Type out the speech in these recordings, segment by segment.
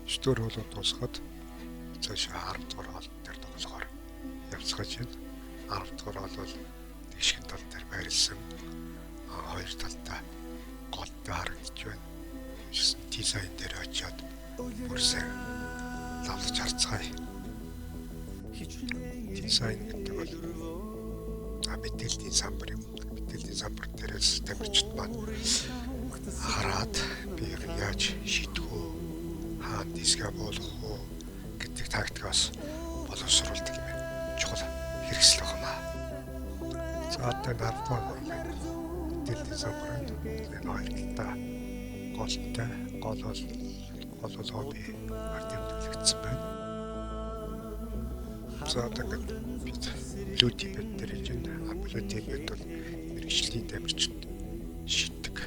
9 дугаар хоолоо дуусгаад цаашаа 10 дугаар хоол дээр тоглохоор явцгааж байна. 10 дугаар хоол бол дэгшгэн тал дээр байрлсан хоёр талдаа голтой харагдаж байна. Дизайн дээр очиод бүр сайн лавлаж харцгаая. Дизайн гэдэг бол мэдээллийн самбар юм. Мэдээллийн самбар дээрээс тамирчид маань хараад би яаж шийдэх үү, хаана дисгээ буулгах уу гэдэг тактикаас боловсруулдаг юм байна. Чухал хэрэгсэл байгаа маа. За одоо энэ 10 дугаар мэдээллийн самбар энэ хоёр талдаа голтой, гол бол хобби тэмдэглэгдсэн байна. За одоо ингээд бид Blue Tibet дээр хийж байна. Blue Tibet бол мэргэжлийн тамирчид шиддэг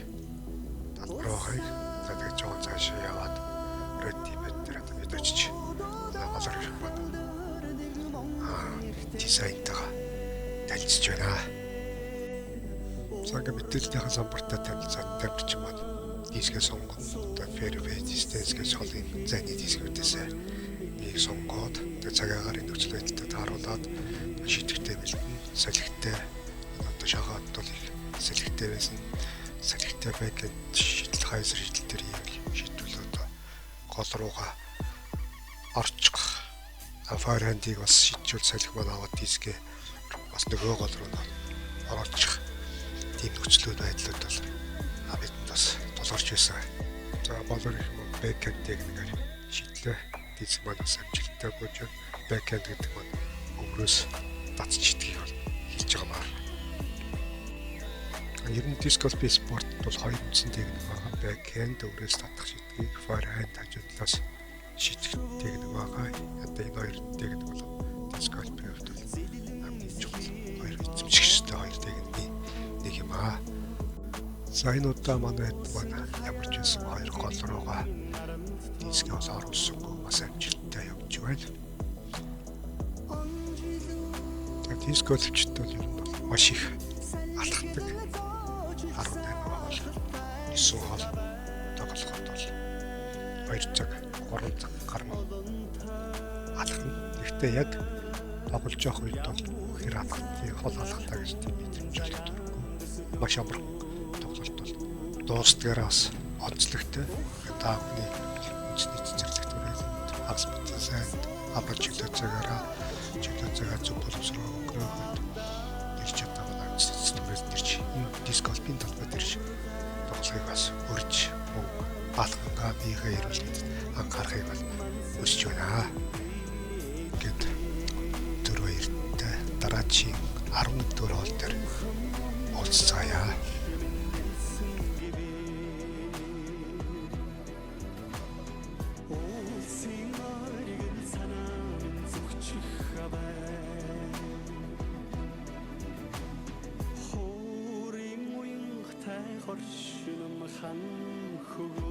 талбар байгааг. За тэгээд жоохон цаашаа яваад Red Tibet дээр одоо бид очиж болор ирэх маань дизайнтайгаа танилцж байна. За ингээд мэдээллийнхаа самбартай танилцаад тамирчин маань дискээ сонгоно. Одоо fairway distance гэж холын зайны дискүүдээс нэг сонгоод тэг цаг агаарын нөхцөл байдалтай тааруулаад шидэхтэй бэлдэн, салхитай одоо шахаад бол их салхитай байсан. Салхитай байдлад шийдэл hyzer шийдэл дээр ийм шийдвэл одоо гол руугаа орчих. Forehand ыг бас шийдвэл салхи маань аваад дискээ бас нөгөө гол руу оруулчих. Тийм нөхцлүүд байдлууд бол бидэнд бас тулгарч байсан. За болор их юм backhand ыг нэгээр шийдлээ. Диск маань бас амжилттай бууж байна. Backhand гэдэг маань өврөөс татж шидгийг бол хэлж байгаа маа. Ер нь диск голф спорт бол хоёр үндсэн техник байгаа. Backhand өврөөс татах шидгийг, forehand хажуу талаас шидэх техник байгаа. Одоо энэ хоёр техник бол диск голфын хувьд бол хамгийн чухал хоёр эзэмших ёстой хоёр техникийн нэг юм аа. За энэ удаа манай хэд маань ямар ч байсан хоёр гол руугаа дискээ бол оруулсангүй бас амжилттай явж байна. Тэгээд диск голфчид бол ер нь бол маш их алхдаг. 18 хоол, 9 хоол тоглоход бол 2 цаг, 3 цаг гарна алхна. Гэхдээ яг тоглож явах үед бол хэр алхахыг хол алхлаа гэж тийм мэдрэмж бол төрөхгүй. Маш амархан тоглолт бол дуустгаараа бас онцлогтой. Та бүхний үндэсний цэцэрлэгт хүрээлэнд хагас бүтэн сайнд аврал чөлөө цагаараа чөлөө цагаа зөв боловсроо өнгөрөөхөд ирж одоо манай үндэсний цэцэрлэгт хүрээлэнд ирж энэ диск голфын талбай дээр тоглохыг бас урьж мөн алхангаа биеийнхээ эрүүл мэндэд анхаарахыг бол хүсэж байна. Гэт түр баяртай дараагийн 11 дугаар хоол дээр уулзцаая. Улсын оргил санаа минь зүгчих бай. Хуурын уянгтай хоршином хан хөгөө.